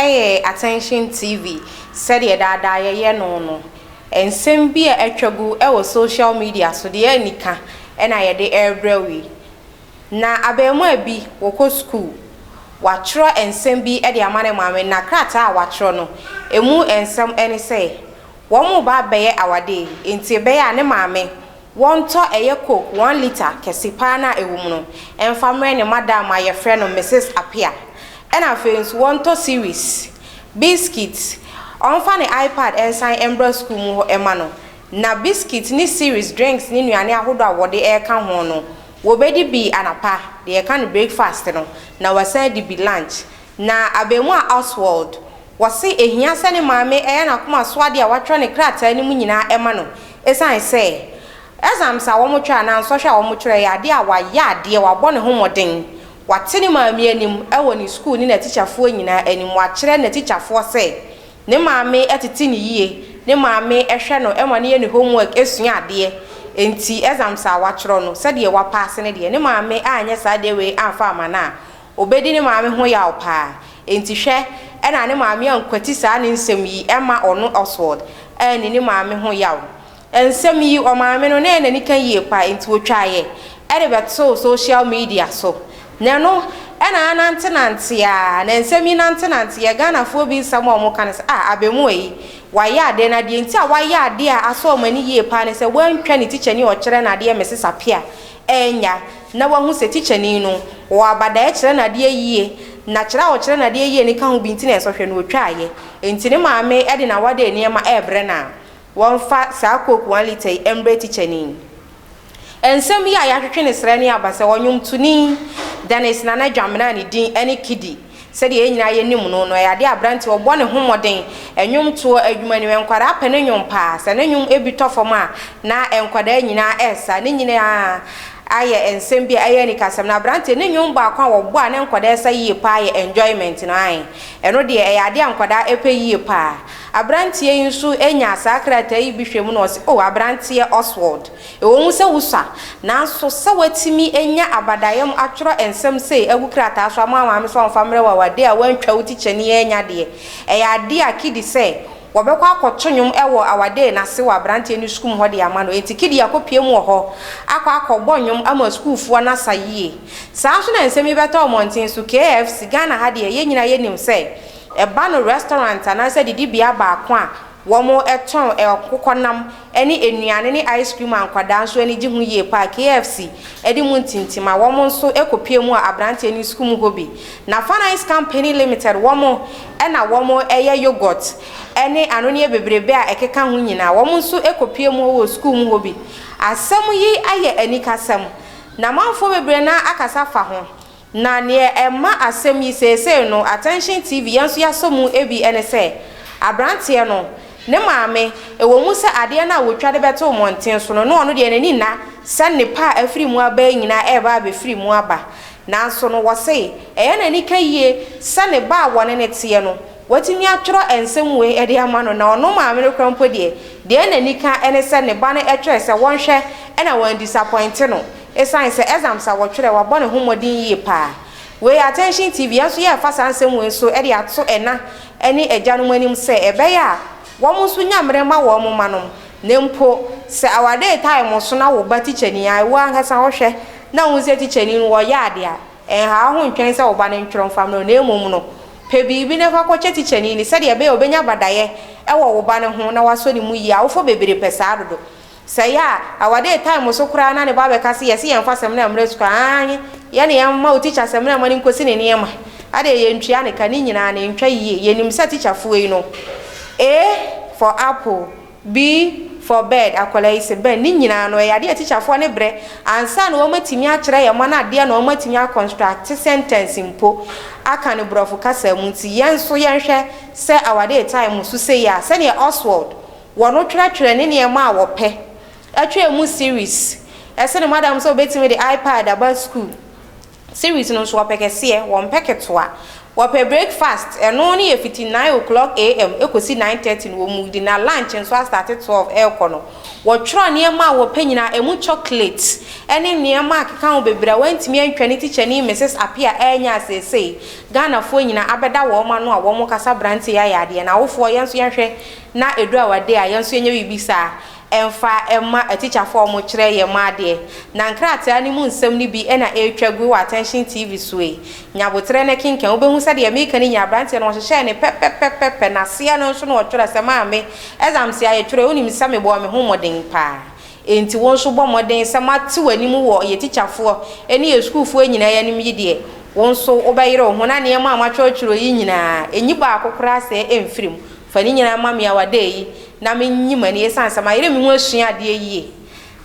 Aha yɛ Attention TV, sɛdeɛ daadaa yɛyɛ no no, nsɛm bi a atwa gu wɔ social media so deɛ anika na yɛde rebrɛ wo yi. Na abarimaa bi, wɔkɔ sukuu, watwerɛ nsɛm bi de ama ne maame, na krataa a watwerɛ no, ɛmu nsɛm ne sɛ, wɔreba abɛyɛ awadeɛ, enti ɛbɛyɛ a ne maame Wɔntɔ ɛyɛ coke one litre kɛse paa no a ɛwɔ mu no mfa mmrɛ ne madam a yɛfrɛ no Misis Appiah. Ɛna afei nso wɔntɔ series, biscuit, ɔmfa ne iPad nsan mbra sukuu mu hɔ mma no. Na biscuit ne series, drinks ne nnuane ahodoɔ a wɔde reka ho no, wɔbɛdi bi anapa, deɛ yɛka no breakfast no, na wɔasan adi bi lunch. Na abaamua Oswald, wɔse ɛhia sɛ ne maame yɛ n'akoma so adeɛ a watwerɛ ne krataa no mu nyinaa ma no, ɛsiane sɛ exams a wɔtwerɛ anaa nsɔhwɛ a wɔtwerɛ yɛ adeɛ a wayɛ adeɛ, wabɔ ne ho mmɔden, wate ne maame anim wɔ ne sukuu ne n'atikyafoɔ nyinaa anim, wakyerɛ n'atikyafoɔ sɛ ne maame tete no yie, ne maame hwɛ no ma no yɛ ne homework sua adeɛ, enti exams a watwerɛ no, sɛdeɛ wapaase no deɛ, ne maame anyɛ saa adeɛ wei amfa amma no a, Obedi ne maame ho yaw paa. Enti hwɛ, ɛna ne maame ankwati saa ne nsɛm yi ɛmma ɔno Oswald anni ne maame ho yaw. Nsɛm yi, ɔmaame no, na ɛyɛ n'anika yie paa, enti otwaeɛ de bɛtoo social media so. Na ɛno na anantenante ara, na nsɛm yi nantenanteɛ, Ghanafoɔ bi nsɛm a wɔka ne sɛ, ah, abaamua yi, wayɛ adeɛ, na deɛ nti a wayɛ adeɛ a asɔ wɔn ani yie paa ne sɛ wantwa ne tikyani a ɔkyerɛ no adeɛ Mrs. Appiah annya na wahu sɛ tikyani no, ɔwɔ abadaeɛ kyerɛ no adeɛ yie, na kyerɛ a ɔkyerɛ no adeɛ yie no ka ho bi nti na nsɔhwɛ no ɔtwaeɛ. Enti ne maame de n'awadeɛ nneɛma rebrɛ no a, wɔmfa saa coke one litre yi mbrɛ tikyani. Nsɛm yi a yɛatwetwe no srɛ ne aba sɛ ɔnwomtoni Dennis Nana Dwamena a ne din ne Kidi Sɛdeɛ yɛn nyinaa yɛnim no no, ɛyɛ adeɛ a aberanteɛ ɔbɔ ne ho mmɔden nnwomtoɔ adwuma no mu. Nkwadaa pɛ ne nnwom pa ara. Sɛ ne nnwom bi tɔ fam a, na nkwadaa nyinaa resa. Ne nyinaa ayɛ nsɛm bi a ɛyɛ anikasɛm. Na aberanteɛ, ne nnwom baako a ɔbɔ a na nkwadaa resa yie pa ara yɛ Enjoyment no. Ae, ɛno deɛ ɛyɛ adeɛ a nkwadaa pɛ yie pa ara. Aberanteɛ yi nso nyaa saa krataa yi bi hwɛ mu na ɔse, Oh, aberanteɛ Oswald. Ɛwɔ mu sɛ wusua, nanso sɛ woatumi anya abadaeɛ mu atwerɛ nsɛm sei agu krataa so ama maame sɛ ɔmfa mmrɛ wo awadeɛ a woantwa wo tikyani annya deɛ, ɛyɛ adeɛ a Kidi sɛ wɔbɛkɔ akɔto nnwom wɔ awadee no ase wɔ aberanteɛ no sukuu mu hɔ de ama no. Enti Kidi akɔpue mu wɔ hɔ akɔ akɔbɔ nnwom ama sukuufoɔ no asa yie. Saa nso na nsɛm yi bɛtɔ mmɔnten so. KFC, Ghana ha deɛ yɛn nyinaa yɛnim sɛ ɛba no restaurant anaasɛ adidibea baako a Wɔtɔn akokɔnam ne nnuane ne ice cream a nkwadaa nso ani gye ho yie paa. KFC de mu ntintim a wɔn nso kɔpue mu a aberanteɛ no sukuu mu hɔ bi. Na Fun Ice Company Limited wɔn na wɔyɛ yoghurt ne anonneɛ bebrebe a ɛkeka ho nyinaa. Wɔn nso kɔpue mu hɔ wɔ sukuu mu hɔ bi. Asɛm yi ayɛ anikasɛm na amanfoɔ bebree no ara akasa afa ho. Na neɛ ɛma asɛm yi seesei no Attention TV yɛn nso yɛasɔ mu bi ne sɛ, abranteɛ no, ne maame, ɛwɔ mu sɛ adeɛ no a wɔtwa de bɛtoo mmɔnten so no, na ɔno deɛ n'ani nna sɛ nnepa a afiri mu aba yi nyinaa ɛreba abɛfiri mu aba. Nanso no wɔse, ɛyɛ n'ani ka yie sɛ ne ba a wɔne no teɛ no, watumi atwerɛ nsɛm wei de ama no, na ɔno maame no koraa mpo deɛ, deɛ n'ani ka ne sɛ ne ba no twerɛ sɛ wɔnhwɛ na wɔandisapɔinte no. Esiane sɛ exams a wɔtwerɛ wabɔ ne ho mmɔden yie paa. Wei Attention TV yɛn nso yɛrefa saa nsɛm wei nso de ato ɛna ne agyanom anim sɛ ɛbɛyɛ a wɔn nso nya mmerɛ ma wɔn mma nom. Na mpo sɛ awadeɛ time so na wo ba tikyani a wo ankasa wohwɛ na wohu sɛ tikyani no ɔyɛ adeɛ a, ɛnha wo ho ntwɛn sɛ wo ba no ntwerɛ mfa mmerɛ wo na mmom no pɛ biribi na fa kɔkyɛ tikyani no sɛdeɛ ɛbɛyɛ a ɔbɛnya abadaeɛ wɔ wo ba no ho na wasɔ ne mu yie. Awofoɔ bebree pɛ saa dodo. Sɛ ɛyɛ a, awadee time so koraa na ne ba bɛka se yɛse yɛnfa samina mmra sukuu a, aane, yɛne yɛmma wo teacher samina mma no nkosi ne nneɛma. Adeɛ yɛntua ne ka, ne nyinaa no ɛntwa yie. Yɛnim sɛ teacher foɔ yi no, A for apple, B for bird, akwadaa yi se bɛn, ne nyinaa no ɛyɛ adeɛ a teacher foɔ no brɛ ansa na wɔatumi akyerɛ yɛn mma no adeɛ na wɔatumi a construct sentence mpo aka no borɔfo kasa mu. Nti yɛn nso yɛnhwɛ sɛ awadee time so sei a, sɛdeɛ Oswald Wɔno twerɛtwerɛ ne nneɛma a wɔpɛ twerɛ mu series. Ɛsene madam sɛ wɔbɛtumi de iPad aba sukuu. Series no nso wɔpɛ kɛseɛ, wɔmpɛ ketewa. Wɔpɛ breakfast, ɛno no yɛ fiti 9 o'clock AM kɔsi 9:30 no wɔmudi, na lunch nso astate 12 rekɔ no. Wɔtwerɛɛ nneɛma a wɔpɛ nyinaa, ɛmu chocolate ne nneɛma a ɛkeka ho bebree a wɔantumi antwa ne tikyani Misis Appiah annya a seesei Ghanafoɔ nyinaa abɛda wɔn ano a wɔrekasa aberanteɛ yi ayɛ adeɛ. Na awofoɔ yɛn nso yɛnhwɛ na ɛduru awadeɛ a yɛn nso yɛnyɛ biribi saa mfa mma atikyafoɔ a wɔkyerɛ yɛn mma adeɛ. Na nkrataa no mu nsɛm no bi na ɛretwa gu wɔ Attention TV so yi. Nya aboterɛ na kenkan, wobɛhu sɛ deɛ mereka no nyinaa aberanteɛ no wɔhyehyɛɛ no pɛpɛpɛpɛpɛ, n'aseɛ no nso na wɔtwerɛ sɛ maame, exams a yɛtwerɛ wonim sɛ mebɔɔ me ho mmɔden paa, enti wo nso bɔ mmɔden sɛ mate w'anim wɔ yɛn tikyafoɔ ne yɛn sukuufoɔ nyinaa anim yi deɛ, wo nso wobɛyere wo ho na nneɛma a matwerɛtwerɛ yi nyinaa, ɛnyi baako koraa sɛɛ ɛmfiri mu. Fa ne nyinaa ma me awadeɛ yi na menyi m'ani ɛsiane sɛ mayere me ho asua adeɛ yie.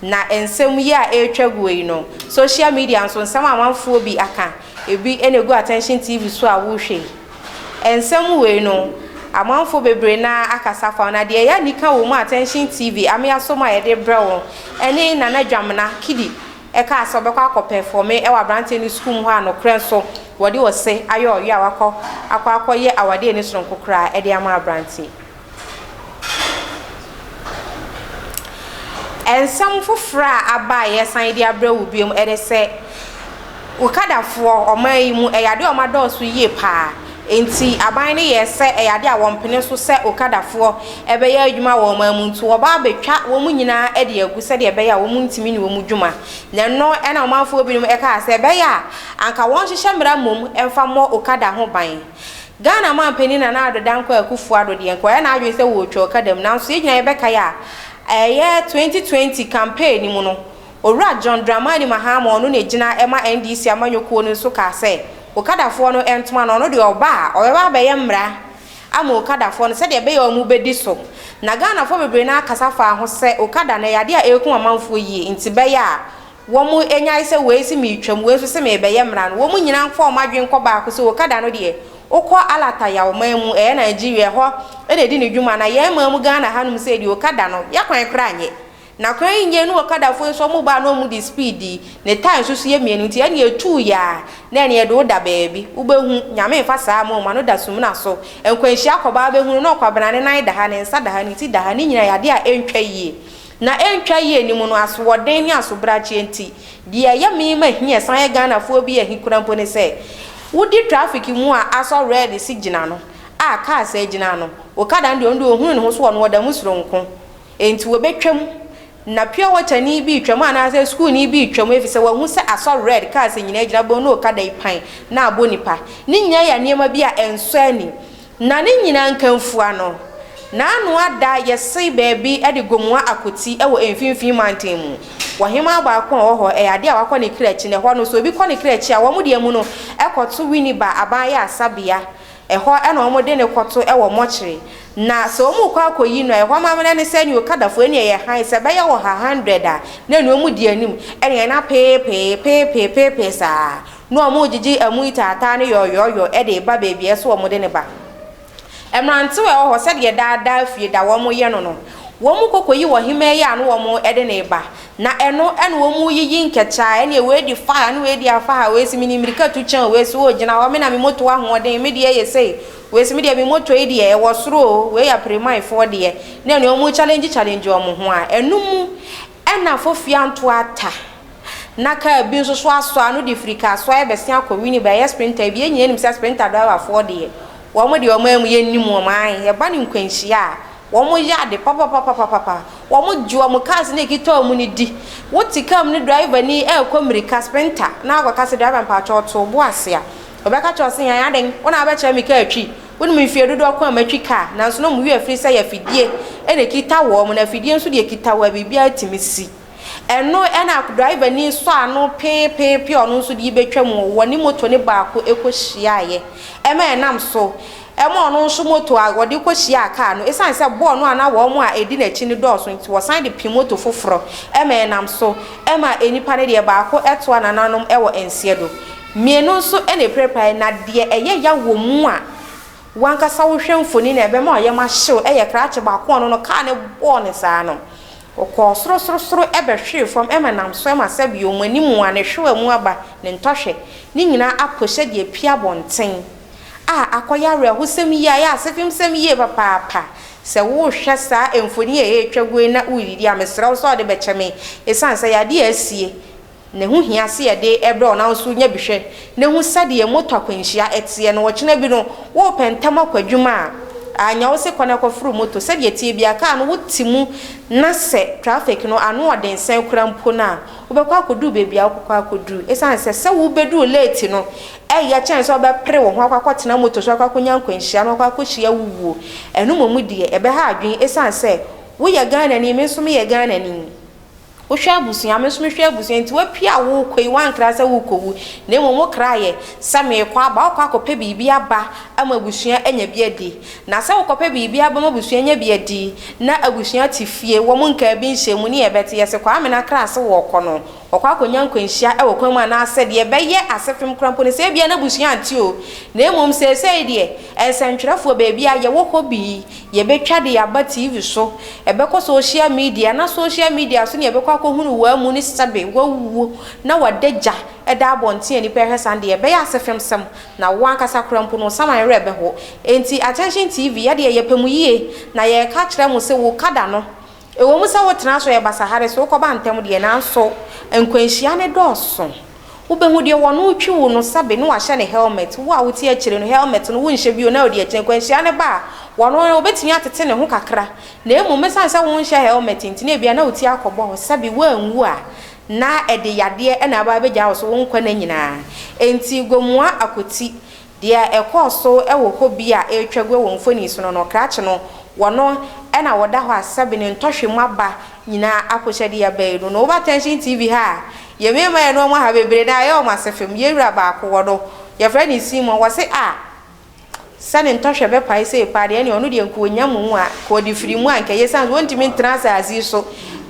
Na nsɛm yi a ɛretwa guo yi no, social media nso nsɛm a amanfoɔ bi aka, ebi na ɛgu Attention TV so a worehwɛ yi. Nsɛm wei no, amanfoɔ bebree no ara akasa afa ho. Na deɛ ɛyɛ anika wɔ mu a Attention TV, Ameaso mu a yɛde rebrɛ wo ne Nana Dwamena Kidi kaa sɛ ɔbɛkɔ akɔ pɛfɔme wɔ aberanteɛ no sukuu mu hɔ a nokorɛ nso wɔde ɔse ayɛ ɔyɔ a wakɔ akɔ akɔyɛ awadeɛ ani sononko koraa de ama aberanteɛ. Nsɛm foforɔ a aba a yɛresan de abrɛ wo bio ne sɛ, Okadafoɔ, ɔman yi mu, ɛyɛ adeɛ a wɔadɔɔso yie pa ara. Enti aban no yɛɛ sɛ ɛyɛ adeɛ a wɔmpene so sɛ Okadafoɔ bɛyɛ adwuma wɔ ɔman mu nti wɔba abɛtwa wɔn nyinaa de agu sɛdeɛ ɛbɛyɛ a wɔntumi ne wɔn dwuma. Na ɛno na ɔmanfoɔ binom kaa sɛ ɛbɛyɛ a anka wɔnhyehyɛ mmara mmom mfa mmɔ Okada ho ban. Ghana manpanin Nana Addo Dankwa Akuffo Addo deɛ nka ɔyɛ n'adwene sɛ wɔretwa Okada mu nanso yɛn nyinaa yɛbɛkae a ɛyɛ 2020 campaign no mu no Owura John Dramani Mahama a ɔno na ɛgyina ma NDC amanyɔkuo no nso kaa sɛ Okadafoɔ no ntoma no ɔno deɛ ɔba a ɔbɛba abɛyɛ mmara ama Okadafoɔ no sɛdeɛ ɛbɛyɛ a wɔbɛdi so. Na Ghanafoɔ bebree no ara kasa faa ho sɛ Okada no ɛyɛ adeɛ a ɛreku amanfoɔ yie nti bɛyɛ a wɔnyae sɛ wei se meretwam, wei nso se merebɛyɛ mmara no, wɔn nyinaa mfa wɔn adwene nkɔ baako sɛ Okada no deɛ, wokɔ Alata Yaw man mu, ɛyɛ Nigeria, ɛhɔ na ɛdi ne dwuma, na yɛn man mu Ghana hanom sei deɛ Okada no, yɛ kwan koraa nyɛ. Na kwan yi nyɛ ne Okadafoɔ yi nso wɔn ba a na wɔn de speed yi, ne tae nso so yɛ mmienu nti ɛneɛ ɛtuu yɛ a, na ɛneɛ ɛde wo da baabi, wobɛhu, Nyame mfa saa mma o, ma no da sumina so, nkwanhyia kɔbaa bɛhunu na ɔkwabena ne nan da ha, ne nsa da ha, ne ti da ha, ne nyinaa yɛ adeɛ a ɛntwa yie. Na ɛntwa yie no mu no, asoɔden ne asobrakyeɛ nti, deɛ ɛyɛ me ma hi a ɛsan yɛ Ghanafoɔ bi ahi koraa mpo ne sɛ, wodi traffic mu a asɔ red si gyina no, a cars agyina no, okada no deɛ ɔno deɛ ɔhunu ne ho so ɔno ɔda mu soronko, enti wɔbɛtwam, na pure water ni bi retwam anaasɛ sukuuni bi retwam efisɛ wahu sɛ asɔ red, cars nyinaa agyina, wobɛhu na okada yi pan na abɔ nipa. Ne nyinaa yɛ nneɛma bi a ɛnsɔ ani. Na ne nyinaa nkamfua no, n'ano ada yɛse baabi de Gomoa Akoti wɔ Mfimfini Mantam mu. Wɔ hemaa baako a ɔwɔ hɔ, ɛyɛ adeɛ a wakɔ ne kra akyi, na ɛhɔ no sɛ obi kɔ ne kra akyi a, wɔn deɛ mu no kɔto Winneba aban ayaresabea, ɛhɔ na wɔde no kɔto wɔ mɔkyere. Na sɛ wɔrekɔ akɔyi no a, ɛhɔ amammerɛ ne sɛ nea Okadafoɔ ɛne ɛyɛ hann, sɛ ɛbɛyɛ ɔha, hundred, a, na nea wɔdi anim ɛne ɛna peepee, peepee, peepee saa. Na wɔregyegye amu yi taataa ne yɔɔyɔɔyɔ de reba baabi a ɛsɛ sɛ wɔde no ba. Mmerantewa a ɛwɔ hɔ, sɛdeɛ daa daa fie da wɔyɛ no no, wɔkɔ kɔyi ɔhemmaa yi a na wɔde no reba, na ɛno na wɔreyiyi nkɛkyɛ a, ɛnneɛ wei di fa ha, ne wei di afa ha, wei se menim mmirika tu kyɛn o, wei se o gyina hɔ, me na me moto ahoɔden, me deɛ yɛ sei, wei se me deɛ me moto yi deɛ ɛwɔ soro o, wei yɛ aperemanfoɔ deɛ, na ɛnneɛ wɔrechallenge challenge wɔn ho a, ɛno mu na Fofia Ntoata. Na kaa bi nso so asɔ ano de firi Kasoa rebɛsen akɔ Winneba, ɛyɛ sprinter bi. Yɛn nyinaa nim sɛ sprinter driverfoɔ deɛ, wɔn deɛ wɔn amu yɛnnim wɔn, ae, ɛba no nkwanhyia a, wɔn yɛ ade papapapapapa. Wɔn gye wɔn cars no a ɛkita wɔn no di. Wote kaa mu ne driver ni rekɔ mmirika, sprinter, na akɔka sɛ driver mpakyɛ ɔto wo bo ase a, ɔbɛka kyerɛ wo sɛ yan adɛn, wo na wobɛkyerɛ me kaa twi? Wonim mfeɛ dodoɔ ko a matwi kaa, nanso na wɔn werɛ afiri sɛ ɛyɛ afidie na ɛkita wɔn, na afidie nso deɛ ɛkita wo a, biribiara tumi si. Ɛno na driverni sɔ ano peepeepe a ɔno nso de rebɛtwa mu wɔ ne moto no baako kɔhyiaeɛ ma ɛnam so ma ɔno nso moto a ɔde kɔhyiaa kaa no, ɛsiane sɛ bɔɔl no a na wɔn a ɛdi n'akyi no dɔɔso nti, wɔsan de pem moto foforɔ ma ɛnam so ma nnipa no deɛ baako toa nananom wɔ nseɛ do, mmienu nso na ɛpirapiaeɛ na deɛ ɛyɛ ya wɔ mu a W'ankasa wohwɛ mfoni no a, ɛbɛma wo yam ahye wo. Ɛyɛ krakye baako a ɔno no, kaa no bɔɔ no saa no, ɔkɔɔ sorosorosoro bɛhwee fam ma nam so ma sɛdeɛ wɔn anim a ne hwewa mu aba, ne ntɔhwɛ, ne nyinaa apo sɛdeɛ apue abɔnten a akɔyɛ awerɛhosɛm yie, ayɛ asefemsɛm yie papaapa. Sɛ worehwɛ saa mfoni a ɛretwa gu yi na woredidi a, mesrɛ wo sɛ wode bɛkyɛ me esiane sɛ ɛyɛ ade a asie na ɛho hia sɛ yɛde brɛ wo na wo nso nya bi hwɛ na hu sɛdeɛ moto akwanhyia teɛ no. Ɔkyena bi no, worepɛ ntɛm akɔ adwuma a, anya wo se kɔ na kɔforo moto. Sɛdeɛ ɛteɛ biara, kaa no wote mu na sɛ traffic no ano ɔden sɛn koraa mpo no a, wobɛkɔ akɔduru baabi a wokɔkɔ akɔduru. Esiane sɛ sɛ wobɛduru late no, ɛyɛ kyɛn sɛ wobɛpere wo ho akɔ akɔtena moto so akɔ akɔnya nkwanhyia na wakɔ akɔhyia wo wuo. Ɛno mmom deɛ, ɛbɛha adwene esiane sɛ woyɛ Ghanani, me nso meyɛ Ghanani. Wohwɛ abusua, me nso mehwɛ abusua nti woapue a worekɔ yi woankra sɛ worekɔwu na mmom wokraeɛ sɛ merekɔ aba, worekɔ akɔpɛ biribi aba ama abusua anya bi adi. Na sɛ wokɔpɛ biribi aba ma abusua anya bi adi na abusua te fie, wɔn nkaa bi nhyɛ mu ne yɛbɛte, yɛse Kwame no akra se wɔrekɔ no, Wɔkɔ akɔnya nkwanhyia wɔ kwan mu anaasɛ deɛ ɛbɛyɛ asefem koraa mpo no, sɛ ebia n'abusua ante o, na mmom seesei deɛ, nsɛntwerɛfoɔ, baabi a yɛwɔ hɔ bi yi, yɛbɛtwa de aba TV so, ɛbɛkɔ social media, na social media so na yɛbɛkɔ akɔhunu w'amu ne sɛbe wawuo na w'adagya da abɔnten a nnipa rehwɛ saa no deɛ, ɛbɛyɛ asefemsɛm, na wo ankasa koraa mpo no, wo saman werɛ bɛho. Enti Attention TV, yɛdeɛ yɛpɛ mo yie, na yɛreka akyerɛ mo sɛ wo kada no, Ɛwom sɛ wotena so yɛ basahare so wokɔba ntɛm deɛ, nanso nkwanhyia no dɔɔso. Wobɛhu deɛ wɔno retwi wo no sɛbe na wahyɛ ne helmet, wo a wote akyire no helmet no wonhyɛ bio na wodi akyire. Nkwanhyia no ba a, wɔno no ɔbɛtumi atete ne ho kakra, na mmom ɛsiane sɛ wonhyɛ helmet nti na ebia na wo ti akɔbɔ hɔ, sɛbe woanwu a na ɛde yadeɛ na aba abɛgya wo so wo nkwa nna nyinaa. Enti Gomoa Akoti Deɛ ɛkɔɔ so wɔ hɔ bi a ɛretwa gu wɔ mfoni so no no, krakye no, wɔno na wɔda hɔ a sɛbe ne ntɔhwe mu aba nyinaa akohyɛ de aba yi no. Na woba Attention TV ha a, yɛn mmarima yɛne wɔn ha bebree no ara ɛyɛ wɔn ase fem. Yɛn wura baako wɔ no, yɛfrɛ no Simon, wɔse ah, sɛ ne ntɔhwɛ bɛpae sei paa deɛ ɛneɛ ɔno deɛ nka ɔnya mu a, nka ɔde firi mu a nka ɛyɛ sane sɛ ɔntumi ntena asase yi so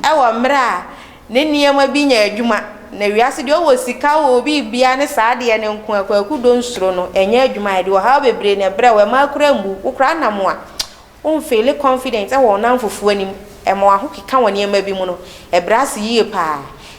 wɔ mmerɛ a Ne nneɛma bi nyɛ adwuma. Na wiase deɛ ɔwɔ sika ɔwɔ biribiara ne saa adeɛ no nko a Kwaku dɔ nsuro no ɛnyɛ adwuma ɛde ɔhaw bebree na ɛbrɛ wo ɛma akora mmu wo koraa nam a wo nfeele confident ɛwɔ wo namfofoɔ anim ɛma w'ahokeka wɔ nneɛma bi mu no ɛbrɛ ase yie paa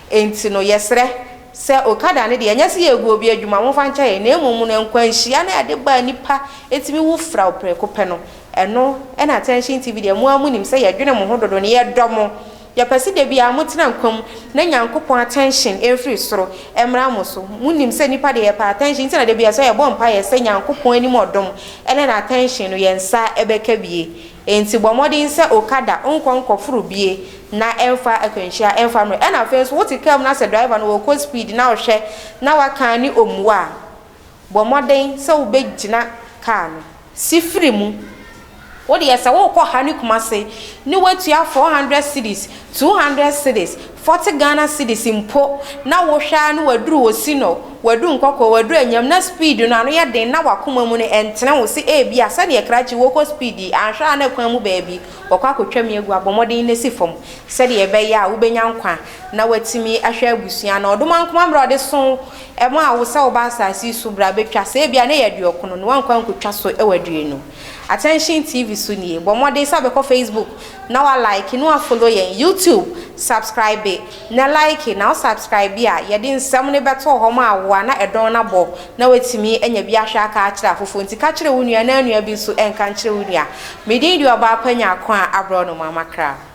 enti no yɛsrɛ sɛ Okada no deɛ ɛnyɛ sɛ yɛregu obi adwuma momfa nkyɛ yɛn na mmom no nkwanhyia no a ɛde ba a nnipa tumi wu fraw prɛko pɛ no ɛno na Attention TV deɛ mo ara monim sɛ yɛdwene mo ho dodo na yɛdɔ mo Yɛpɛ se da biara motena nkwa mu na Nyankopɔn attention mfiri soro mmra mo so. Monim sɛ nnipa deɛ yɛpɛ attention nti na da biara sɛ yɛbɔ mpaeɛ sɛ Nyankopɔn anim ɔdom ne n'attention no yɛn nsa bɛka bie. Enti bɔ mmɔden sɛ okada nkɔ nkɔforo bie na ɛmfa akwanhyia ɛmfa mmerɛ. Ɛna afei nso wote kaa mu na sɛ driver no ɔrekɔ speed na wohwɛ na waka ne ɔmmua a, Bɔ mmɔden sɛ wobɛgyina kaa no. Si firi mu. Wo deɛ sɛ worekɔ ha ne Kumase ne woatua 400 cedis, 200 cedis, 40 Ghana cedis mpo na wohwɛ ara ne waduru Osino, waduru Nkɔkɔɔ, waduru Anyam na speed no ano yɛ den na w'akoma mu no ɛntene wo sɛ ebia sɛdeɛ krakye worekɔ speed yi anhwɛ a na kwan mu baabi wɔkɔ akɔtwa mi agu a, bɔ mmɔden na si fam sɛdeɛ ɛbɛyɛ a wobɛnya nkwa na woatumi ahwɛ abusua no. Ɔdomankoma mmerɛ a ɔde so Ɛmaa wo sɛ woba asase yi so bra bɛtwa, sɛ ebia na ɛyɛ aduɔkono na woankɔ ankɔtwa so wɔ aduonu. Attention TV so nie. Bɔ mmɔden sɛ wobɛkɔ Facebook na wa like na wa follow yɛn, YouTube, subscribe na like, na wo subscribe a, yɛde nsɛm no bɛto hɔ ma wo a na ɛdɔn no abɔ na woatumi anya bi ahwɛ aka akyerɛ afoforɔ. Nti ka kyerɛ wo nua na nua bi nso nka nkyerɛ wo nua. Me din de Ɔbaa Pa Nyarko a aborɔ no Mama Kra.